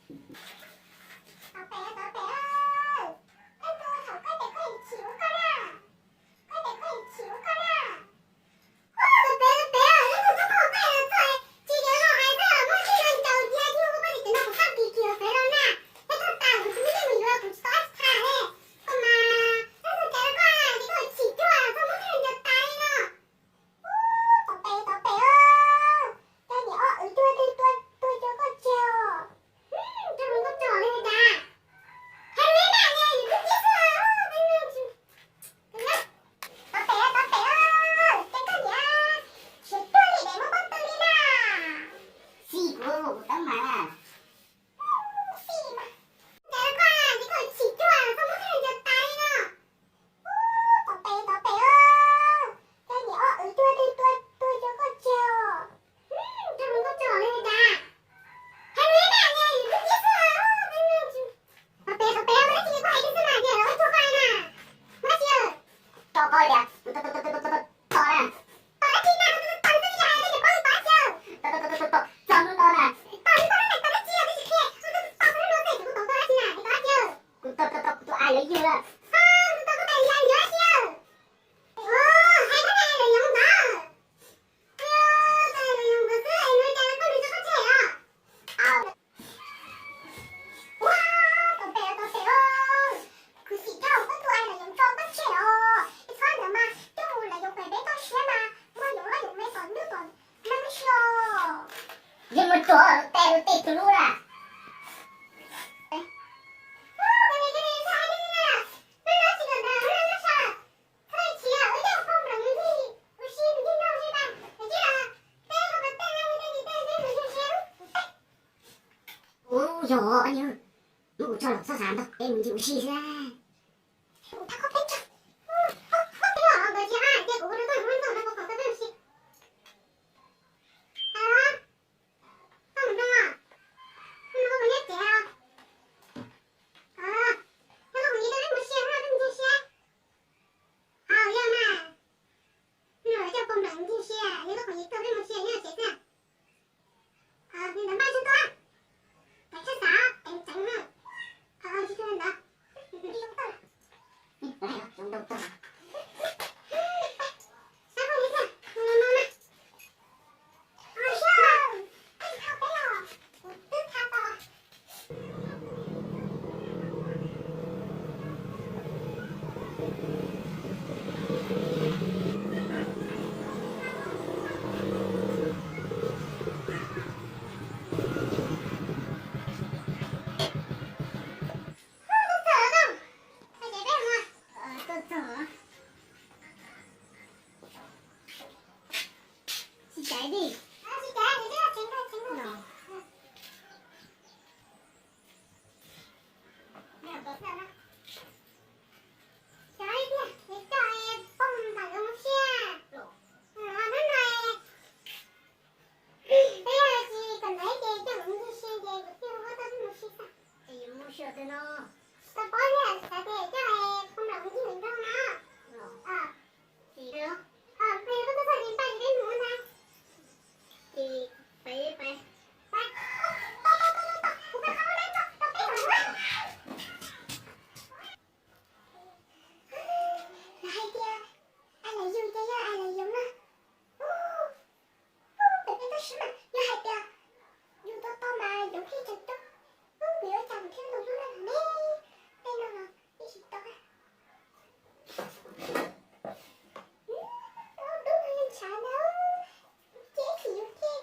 Tov pem, tov pem, leej twg ua thaum koj ces koj yuav chim ua koj na. Koj ces koj yuav chim ua koj na. Ub, tov pem, tov pem, leej twg txhob thaum koj los txog, tsis yuav los hais txog muaj tej no ncaus diav thiab ua poj niam cov no kuv txhaj kis kis los txawv los na. Peb tuaj tas kuv tsis muaj neeg mus yuav kuv tsis tau ib tham li. Koj mas, leej twg cas koj ces koj yuav chim cuag txhob muaj tej no ncaus tas li no. Ub, tov pem, tov pem, coj niam ob wv cuag twg tua, tua cuag koj tseg os. Coj mus koj tso li dav. Hais lus ib dam ne yus twb tiab xwb os. Tov pem, tov pem, ces koj niam siav cuag li daim muaj pob tw li na. Xij kuv, kuv teeb mas. Xij mas. Cas koj ces koj chim cuag txhob muab tej no ncaus tas li no. Ub, tov pem, tov pem, coj niam ob wv cuag twg tua, tua cuag koj tseg os. Coj mus koj tso li dav. Hais lus ib dam ne yus twb tiab xwb os. Tov pem, tov pem, dab tsi koj hais tias xwb mas tias los ua cuag koj li na. Dab tsi, tso koj li tias, tos na. Tos dab tsi na, tos twb yog hais tias paub tos dab tsi. Tos, tos, tos, tos, tos, tos, tos na. Tos, tos, tos, tos dab tsi, tos tsis qhia. Tos, tos, tos, tos dab tsi na, tos dab tsi. Kuv tos, tos, tos kuv tus I love you na. Tos, tos, tos kuv tus I love you dab tsi. Ua, hais koj tus I love you ntawd. Ua, tus I love you ntawd xwb es nws cas koj nws tso koj tseg os. Ua, tau pem, tau pem os. Kuv xim dhau koj tus I love you tso koj tseg os. Es txhob ntawd mas coj mus lawv yuav pem peb toj siab mas muaj yoov loj yoov me tom ntug tom neeb si os. Yeej muaj ruam tes tus lub na. Ub, yog, muab kuv tso los txhob xav ntau, peb mus ncig ua si xwb. Nws ntawd npaj tsis tau, kav tsij xav teev tseev na. Tsis tau ntawd, zoo tau tag. Tsis caiv li. Cov ib tiag, es coj es poob ntam yuav mus sia. Hnub no peb yog tsis kom ntawd ces coj mus ncig sia ces kuv thiaj hu tuaj peb mus sia xwb. Ces yus mus sia twg no? Tsis tau paub thiab, xav tias coj es poob ntam mus ncig lwm nroog no. Ces peb tuaj txog ces npaj ces peb mus ntag. Ces peb, peb, peb, peb, peb, peb, peb, peb, peb, peb, peb, peb, Lawv hais tias I love you ces yog I love you na. Ub, ub, pem peb toj siab mas yog hais tias yus tau tau mas yus thiaj tseem coob. Ub, kuv yuav cas mus thiab tus hlub no lawm ne. Tej no los yeej tsis tau. Ub, tus hlub no yeej ntshav ntawd, ces ib chim yus thiaj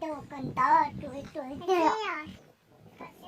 Kawm ntawv tus tus tiag. Hais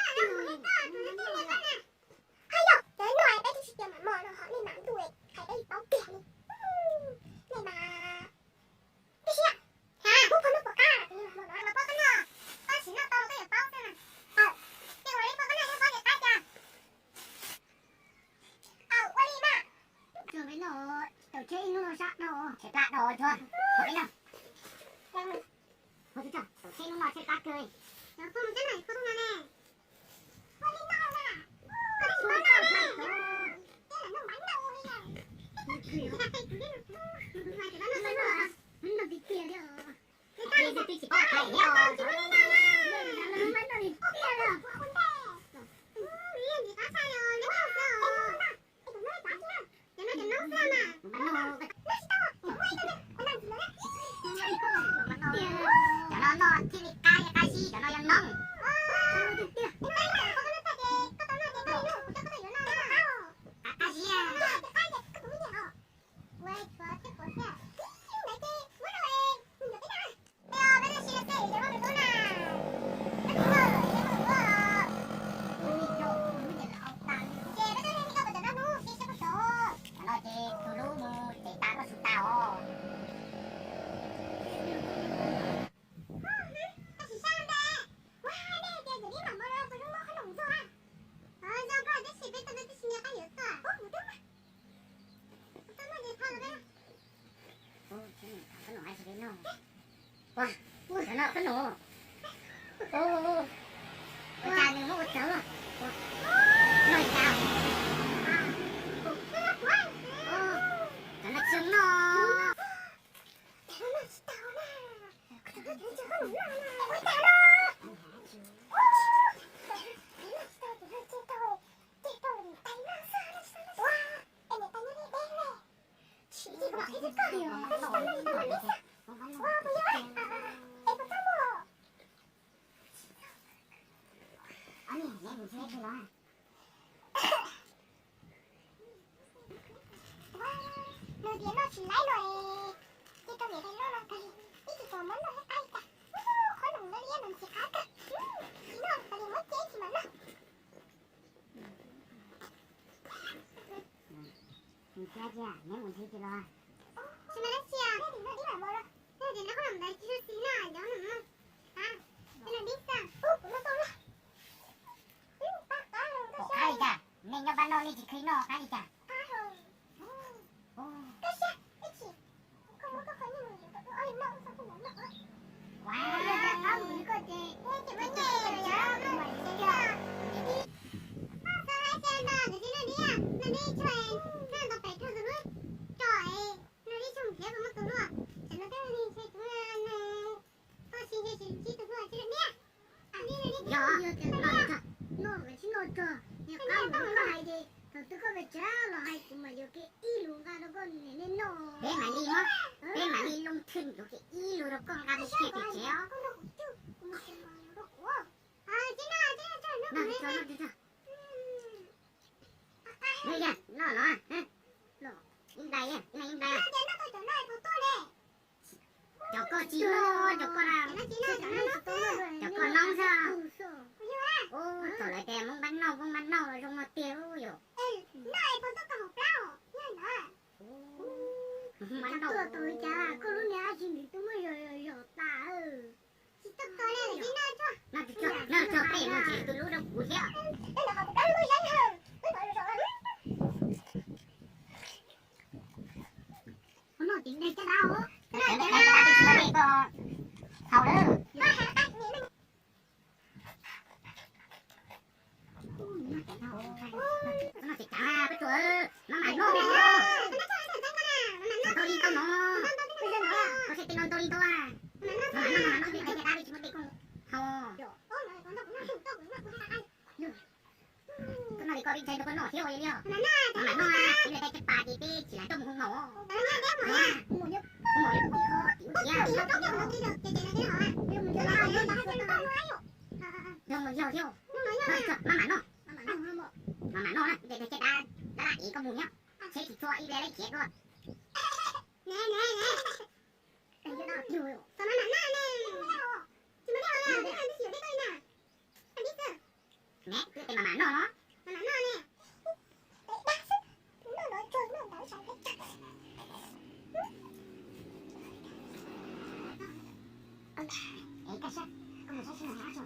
yog cov nuj peb twb tsis tias mam mog no ho nej mam ntuj hais peb tsis paub tiag li. Nej mas tib si, ha, pub poj noj puas qab, poj noj, koj tsis noj tau koj yuav paub xwb na. Ces ua li poj noj thiaj paub tias qab cas. Ua li mas. Tau tsheb ib hnub no sab dhau, tsheb plab dhau tsuag, ua li no. Tau tsheb hnub no tsheb qab kawg. Cov no noj thiaj li qab, qab zib, cov no yog noob. Qab, qab zib. Cov no ces tus hlub mus ces tas koj su tas os. Ua, ua, cov no qab nus. Ua cas nws muab ua tawv. Ua, no cas. Ua, cov no tsis noj. Nws tias noj tsis laib no, ces rau niam tais loj no kawg, ib tsis tau muab noj ib qab cas, qhob noom no liab no tsis qab kawg, tsis noj tas li muab ceb tsis mam noj. Neb mus ntxiv tsis los? Tsis mas dab tsi, neb tias neb qhov ntawd tsis tshua xis no, cov no, a, neb xav, qab li cas? Nej nyob pab noj nej tsis khij noj qab li cas? Yog, noj tsis noj tso, yog qab mus koj hais ces thaum twg koj pes tsav los hais kuv mam yuav kiag ib lus nqa rau koj niam nej noj. Peb mam li, peb mam li loo thwj yuav kiag ib lus rau koj nqa mus kiag pem tsev os. Noj tsis tso, noj tsis tso. Noj los, ib ntais, ib ntais. Cov koj tsis noj, cov koj na, cov koj noob xwb. Ub, thaum lawv tias Hmoob npab noj, Hmoob npab noj los zoo no tiag yom. Koj lub niag dab tsi nws twb muab yog yog tas. Noj tsis tso, noj tsis tso, peb mus nrhiav tus hlub rau kuv thiab. Ua no ces nqe caj dab os. Nqe caj dab peb tsis tau nqe koj haus lawm. Noj ces cav peb tsuas, maj mam noj, tau li ntau no, koj tsis tej no ntau li ntau a. Maj mam noj, maj mam noj, nqe caj dab peb tsis muaj nqe koj haus. Koj noj li koj peb ntshai rau koj noj thiab ua li os. Maj mam noj, ib pliag teb caj pas ces peb tsis lam coj mus hoo maum. Hoo maum, hoo maum, yog mus yog thiab. Maj mam noj, maj mam noj na, ib pliag teb caj dab, dab dab es koj mus thiab. Tsheb tsis txhua ib pliag lawv khiav dua. Ne, twb tias maj mam noj no. Es koj saib, koj mus saib seb nws hab tso.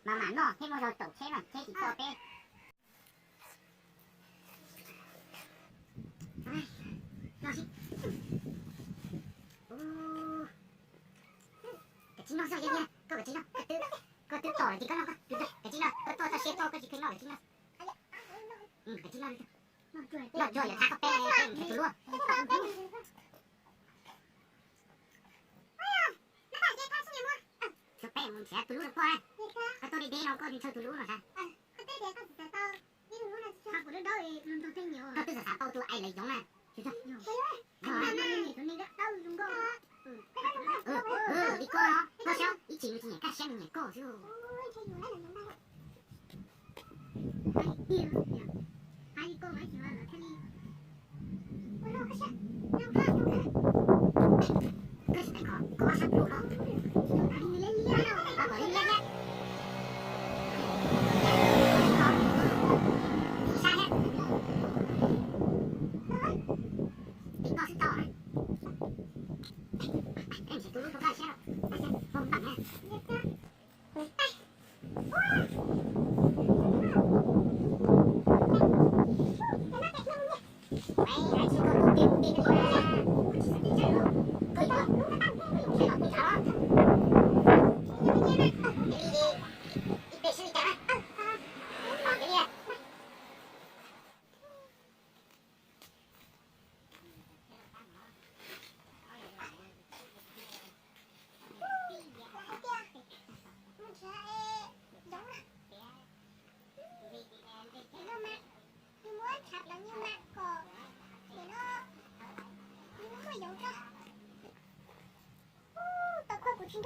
Maj mam noj thiab muab zog caum tsheb na, tsheb tsis txhua peb. Kav tsij noj xwb, koj kav tsij noj, koj twb tom lawm ces koj noj, kav tsij noj, koj tuaj txoj siab tuaj koj tsis khij noj kav tsij noj. Kav tsij noj, noj tsuag yuav thab koj peb, peb mus nrhiav tus hlub. Xyov peb mus nrhiav tus hlub rau koj, koj tuaj deb deb no koj ntshaw tus hlub no sas. Koj twb xav xav tau tus ai lawv yoov na. Li koj no, koj saib, ib txhis nws tsis nyiam koj siab nws nyiam koj xwb. Tau koj kuv tsis